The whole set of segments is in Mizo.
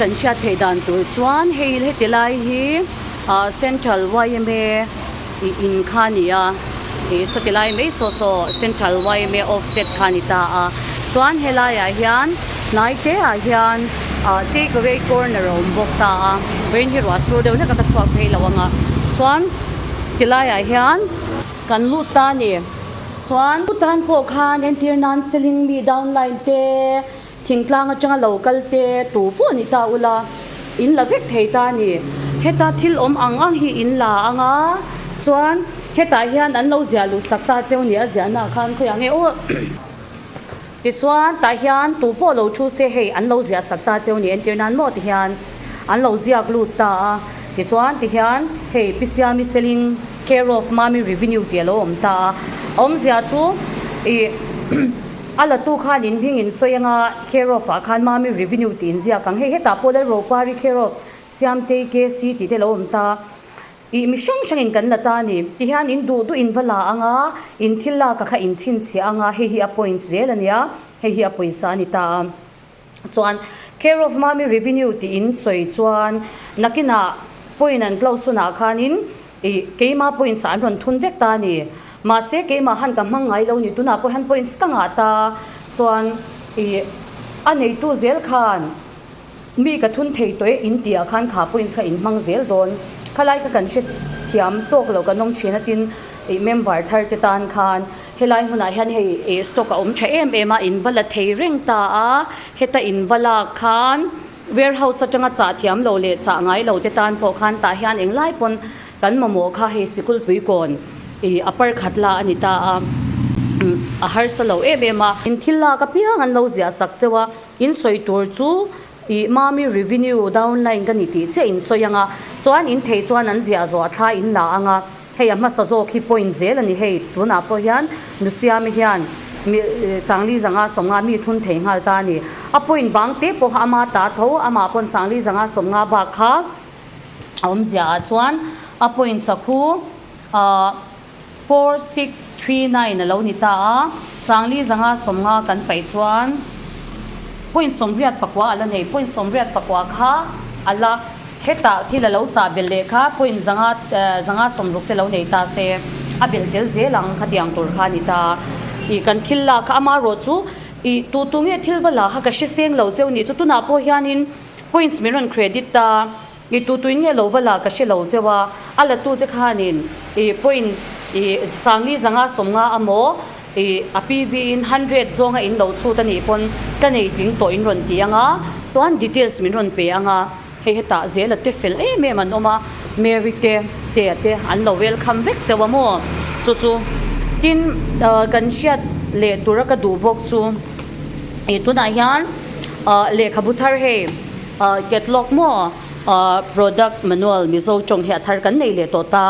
kan hriat theih dan tur chuan hei heti lai hi ah central yma ih in kha a ni a ih sawti lai mai saw saw central yma offset kha a ni ta a chuan helaiah hian hnai te ah hian ah take away corner a awm bawk ta a vawiin hi ruah sur deuh hlek a ka chhuak phei lo ang a chuan tilaiah hian kan lut ta a ni chuan tan pawh khan entir nan seling mi downline te. Thingtlang atanga lo kal te tu pawh ni ta ula, in la vek thei ta a ni. Heta thil awm ang ang hi in la ang a, chuan hetah hian an lo ziah luh sak ta cheu ni a ziahna ah khan khawiah nge aw. Tichuan tah hian tu pawh lo thu se hei an lo ziah sak ta cheu ni entir nan maw ti hian an lo ziak lut ta a. Tichuan ti hian hei Pi Siami Selling Care of Mami Revenue tih a lo awm ta a. A awmzia chu ih. A latu khan in hming in sawi anga care of ah khan Mami Revenue tih in ziak ang. Hei hetah pawh Lalropari care of Siamtei KC tih te lo awm ta. Ih mi hrang hrang in kan la ta a ni. Tihian in duh duh in va la anga in thil lak a kha in chhinchhiah anga hei hi a points zel a nia, hei hi a pawisa a ni ta a. Chuan care of Mami Revenue tih in sawi chuan nakinah point an close hunah khanin ih keima points ah an rawn thun vek ta a ni. Mahse keimah han ka hmang ngai lo ni tunah pawh hian points ka ngah ta chuan ih a neitu zel khan mi ka thun thei tawh e in tih ah khan kha points kha in hmang zel dawn. Khalai kha kan hrethiam tawk lo kan awm thin a tin ih member thar te tan khan Helai hmunah hian hei ih stock a awm tha em em a, in va la thei reng ta a, heta in va lak khan warehouse atanga chah thiam lo leh chah ngai lo te tan pawh khan tah hian englai pawn kan mamawh kha hei sikul pui kawn ih a par khat la a ni ta a, a harsa lo em em a. In thil lak apiang an lo ziah sak cheu a, in sawi tur chu ih mami revenue downline ka ni tih chiah in sawi ang a, chuan in thei chuan an ziah zawh a thla in la ang a. Hei a hmasa zawk hi point zel a ni hei, tunah pawh hian Nusiami hian mi Sangli zanga sawmnga mi thun thei nghal ta a ni. A point bang te pawh kha ama ta tho, amah pawn Sangli zanga sawmnga bak kha a awmzia ah chuan a point chakhu 4639 a lo ni ta a, Sangli zanga sawmnga kan paih chuan point 84 a la nei, point 84 kha a la. Hetah thil a lo chah belh leh kha point 500 60 te lo nei ta se, a belh tel zel ang khatiang tur kha a ni ta. Ih kan thil lak kha amarawh chu ih tu tu nge thil va la kha ka hre seng lo cheu nih chu tunah pawh hianin points min rawn credit ta, ih tu tuin nge lo va la ka hre lo cheu a, a la tu te khanin ih point ih sangli 550 amaw ih a PV in hundred zawnga in lo chhut a nih pawn ka nei tling tawh in rawn ti ang a, chuan details min rawn pe ang a. Hei hetah zela te fel em em an awm a, Mary te, Tea te an lo welcome vek chauh a maw? Chu chu tin kan hriat leh tura ka duh bawk chu ih tunah hian lehkhabu thar hei catalog maw product manual Mizo tawng hi a thar kan nei leh tawh ta,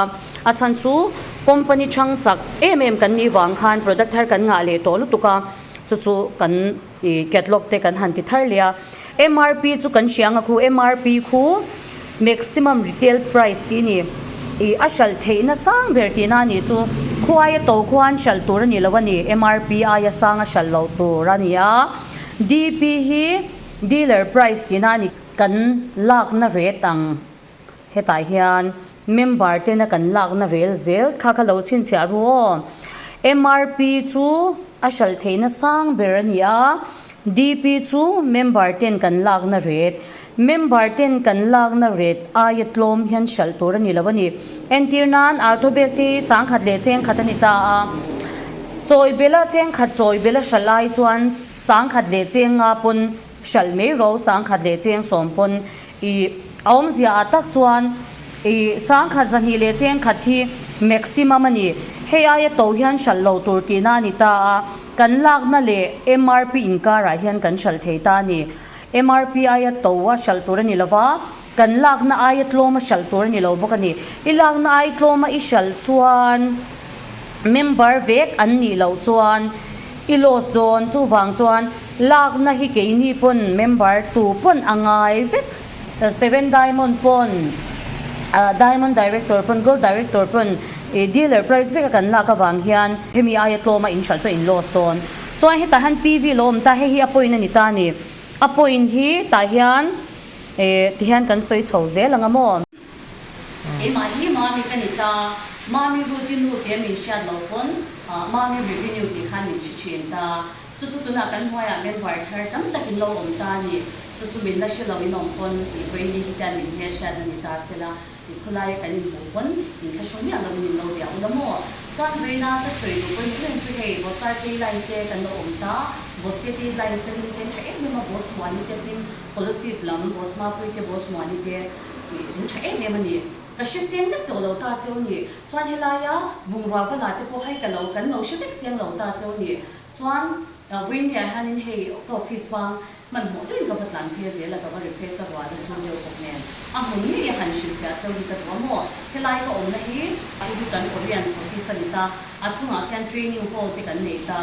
a chhan chu company chhang chak em em kan nih vang khan product thar kan ngah leh tawh lutuk a, chu chu kan. I catalog te kan han ti thar leh a, MRP chu kan hria ang a khu, MRP khu maximum retail price tih a ni, i a hralh theihna sang ber tihna a nih chu, khuaia to khuan hralh tur a ni lo a ni, MRP aia sang a hralh loh tur a ni a, DP hi dealer price tihna a ni, kan lakna rate ang hetah hian member tena kan lakna rel zel kha kha lo chhinchhiah ru aw. MRP chu a hralh theihna sang ber a ni a, DP chu member ten kan lakna rate, member ten kan lakna rate aia tlawm hian hralh tur a ni lo a ni. Entir nan Arthobase hi sangkhat leh chengkhat a ni ta a, chawi bela chengkhat chawi bela hralh ai chuan sangkhat leh cheng nga pawn hralh mai ro, sangkhat leh cheng sawm pawn I a awmzia ah tak chuan i sangkhat zahnih leh chengkhat hi maximum a ni. Hei aia to hian hralh lo tur tihna a ni ta a, kan lakna leh MRP inkarah hian kan hralh thei ta a ni. MRP aia to a hralh tur a ni lova, kan lakna aia tlawm a hralh tur a ni lo bawk a ni. I lakna ai tlawma i hralh chuan member vek an nih loh chuan i loss dawn, chuvang chuan Lakna hi keini pawn member tu pawn a ngai vek, Seven Diamond pawn, Diamond Director pawn, Gold Director pawn dealer price veka kan lak avang hian hemi aia tlawma in hralh chuan in loss dawn. Chuan hetah hian PV lo awm ta, hei hi a point a ni ta a ni. A point hi tah hian. Tihian kan sawi chho zel ang a maw? Keimah hi Mami ka ni ta, Mami Ruth-i nu tia min hriat lo pawn Mami Revenue tih khan min hre thin ta. Chu chu tunah kan hnuaiah member thar tam tak in lo awm ta a ni. Chu chu min la hre lo in awm pawn tih vawiin hi hian min hmelhriat a ni ta sela. I khawlaia kan inhmuh pawn in thlahrung miah lovin in lo bia ula maw? Chuan vawiina ka sawi duh pawimawh em chu hei Bosar tei line te kan lo awm ta, Boss te tei line selling te an tha em em a, Boss Muani te tin Kolasib lam Boss Mapui te Boss Muani te ih an tha em em a ni. Ka hre seng vek tawh lo ta cheu ni. Chuan helaia bungrua va la te pawh hei ka lo kan lo hre vek seng lo ta cheu ni. Chuan vawiiniah hianin hei ka office bang Hmanhmawh deuhin ka va tlan phei zel a, ka va request a rual a sur deuh bawk nen. A hmun ngei a han hrilhfiah chauh hi ka duh a maw? Helai ka awmna hi hei hi kan Oriens office a ni ta, a chungah khian training hall te kan nei ta.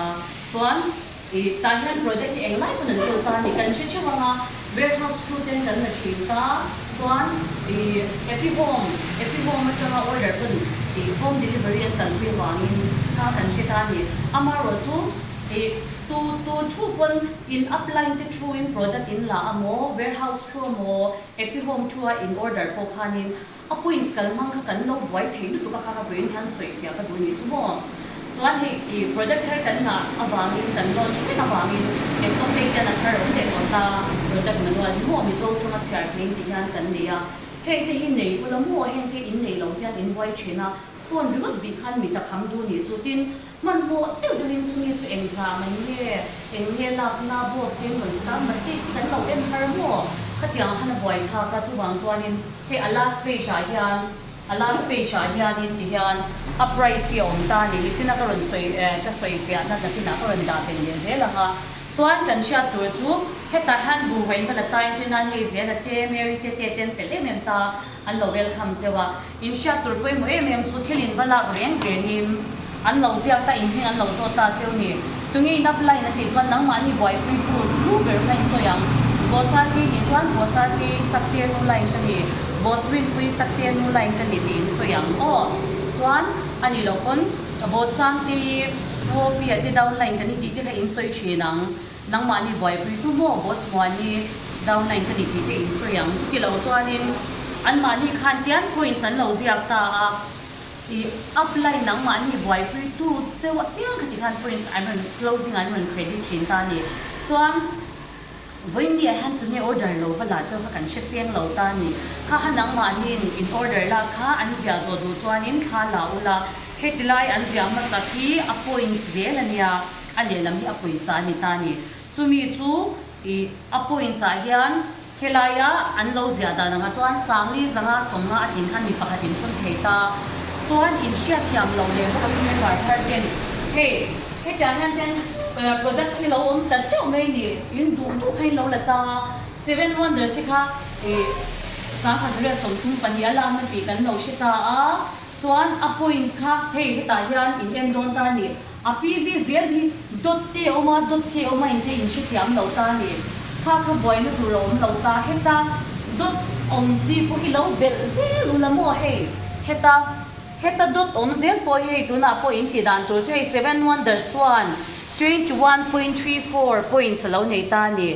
Chuan ih tah hian product hi englai pawn an kawl ta a ni, kan hre theuh ang a, warehouse through ten kan la thin ta. Chuan ih Happy Home, Happy Home atanga order pawn ih home delivery an kalpui avangin kha kan hre ta a ni. Amaherawhchu ih. Tu tu thu pawn in upline te thu in product in la a maw, warehouse thu a maw, epi home thu a in order pawh khanin a points kal hmang kha kan lo buai thei lutuk a kha kha vawiin hian sawi fiah ka duh nih chu maw. Chuan hei i product thar kan ngah avangin kan launch vek avangin laptop te hian a thar awm leh tawh ta product manual hi maw Mizo tawnga chhiar theiin ti hian kan nei a, heng te hi nei ula maw heng te in nei lo hian in buai thin a, phone ringawt bik khan mi ta kham duh nih chu tin Hmanhmawh deuh deuhin chumi chu eng zah mai nge, eng nge lakna boss te rawn ta message te kan lo en har maw? Khatiang khan a buai thlak a, chuvang chuanin hei a last page ah hian, a last page ah hianin ti hian a price hi a awm ta a ni, nichina ka rawn sawi ka sawi fiahna nakinah ka rawn dah belh leh zel ang a, chuan kan hriat tur chu hetah hian bungrua in va la ta entir nan hei Zela te, Mary te te te an fel em em ta, an lo welcome teuh a. In hriat tur pawimawh em em chu thil in va lak reng rengin an lo ziak ta, in hming an lo zawt ta cheu ni. Tunge in upline a tih chuan nangmahni buaipui tu lu ber kha in sawi ang. Boss RK nih chuan Boss RK Sakte nu line ka ni, Boss Rinpui Sakte nu line ka ni tih in sawi ang aw. Chuan a nih loh pawn Boss Sangtei Pu Pia te downline ka ni tih te kha in sawi thin ang. Nangmahni buaipui tu maw boss Muani downline ka ni tih te in sawi ang. Chuti lo chuanin anmahni khan tian points an lo ziak ta a, i upline nangmahni buaipui tu cheu apiang khati khan points an rawn closing an rawn credit thin ta a ni. Chuan vawiin ah hian tunge order lo va la cheu kha kan hre seng lo ta a ni. Kha kha nangmahniin in order lak kha an ziah zawh duh chuanin thla la ula, heti lai an ziah hmasak hi a points zel a nia. A lehlam hi a pawisa a ni ta a ni. Chumi chu ih a points ah hian helaia an lo ziah dan anga chuan Sangli zanga sawmnga a tling khan mi pakhat in phun thei ta. Chuan in hriatthiam loh leh bawk a chu member thar ten hei hetiang hian ten products hi lo awm ta teuh mai ni in duh duh kha in lo la ta a. Seven Wonders hi kha ih sangkhat zariat 32 a lakna tih kan lo hre ta a. Chuan a points kha hei hetah hian in en dawn ta a ni. A PV zel hi dawt te a awm a, dawt te a awm a inte in hrethiam lo ta a ni. Kha kha buaina tur a awm lo ta. Heta dawt awm chi pawh hi lo belh zel ula maw hei. Heta heta dawt awm zel pawh hi hei tunah pawh in tih dan tur chu hei Seven Wonders chuan 21.34 points a lo nei ta a ni.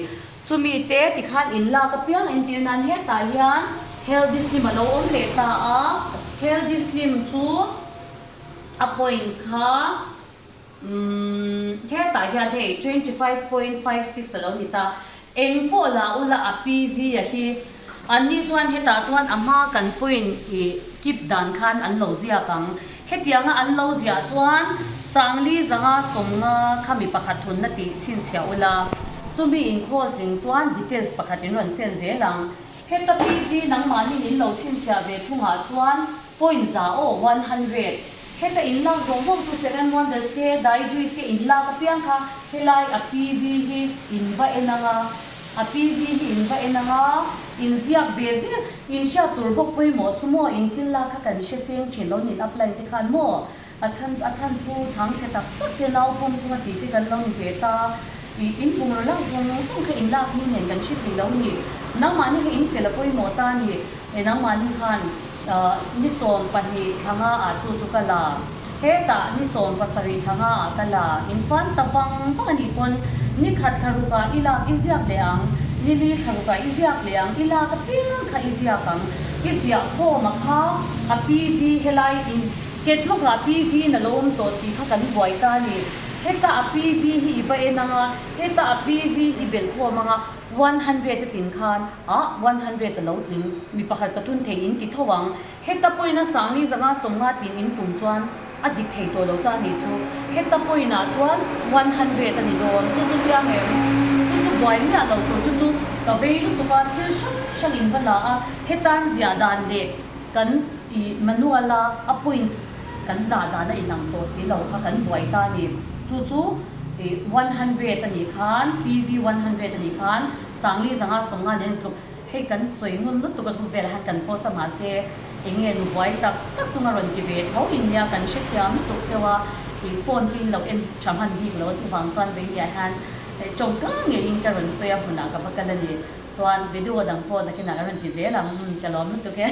Chumi te tikhan in lak apiang entir nan hetah hian Healthy Slim a lo awm leh ta a, Healthy Slim chu a points kha umm hetah hian hei 25.56 a lo ni ta. Eng pawh la ula a PV a hi anni chuan hetah chuan a hma kan point ih kip dan khan an lo ziak ang. Hetianga an lo ziah chuan Sangli zanga 50 kha mi pakhat thunna tih chhinchhiah ula, chumi inkhawl tling chuan details pakhat in rawn send zel ang. Heta PV nangmahni in lo chhinchhiah ve thungah chuan point za aw, 100. Heta in lak zawng zawng chu Seven Wonders te, Dai Juice te in lak apiang kha helai a PV hi in va en ang a. A PV hi in va en ang a, in ziak ve zel, in hriat tur bawk pawimawh chu maw, in thil lak kha kan hre seng thin lo nin apply te khan maw, a chhan a chhan chu chang chhe tak tak te nau pawm chunga tih te kan lo ni ve ta, ih in bungraw lak zawng zawng kha in lak ni nen kan hre thei lo ni, nangmahni kha in fel a pawimawh ta a ni, e nangmahni khan ni 12 thla nga ah chu chu ka la, hetah ni 17 thla nga ah ka la, in fan ta vang vang a nih pawn ni khat thla ruk ah i lak i ziak leh ang. Ni li thla rukah i ziak leh ang, i lak apiang kha i ziak ang. I ziah khawm a kha a PV helai in catalog ah PV in a lo awm tawh si kha kan buai ta a ni. Heta a PV hi i va en ang a, heta a PV i belh khawm ang a, 100 a tling khan ah 100 a lo tling, mi pakhat ka thun thei in ti tho ang. Heta pawina sangli zanga 50 tlin in tum chuan a dik thei tawh lo ta nih chu. Heta pawinah chuan 100 a ni dawn. Chu chu chiang em? Chu chu buai miah lo tur chu chu ka vei lutuk a, thil hrang hrang in va la a, hetan ziah dan leh kan ih manual a a points kan dah dan a inang tawh si lo kha kan buai ta a ni. Chu chu ih 100 a nih khan, PV 100 a nih khan sangli zanga 50 nen tluk. Hei kan sawi ngun lutuk a group velah hian kan post a mahse enge nu buai tak tak chunga rawn ti ve tho in nia kan hrethiam lutuk cheu a ih phone hi in lo en tha hman bik lo a chuvang chuan veinia hian tawngka ngeiin ka rawn sawi a hmunah ka va kal a ni chuan video dang pawh nakinah ka rawn ti zel ang umm ka lawm lutuk e.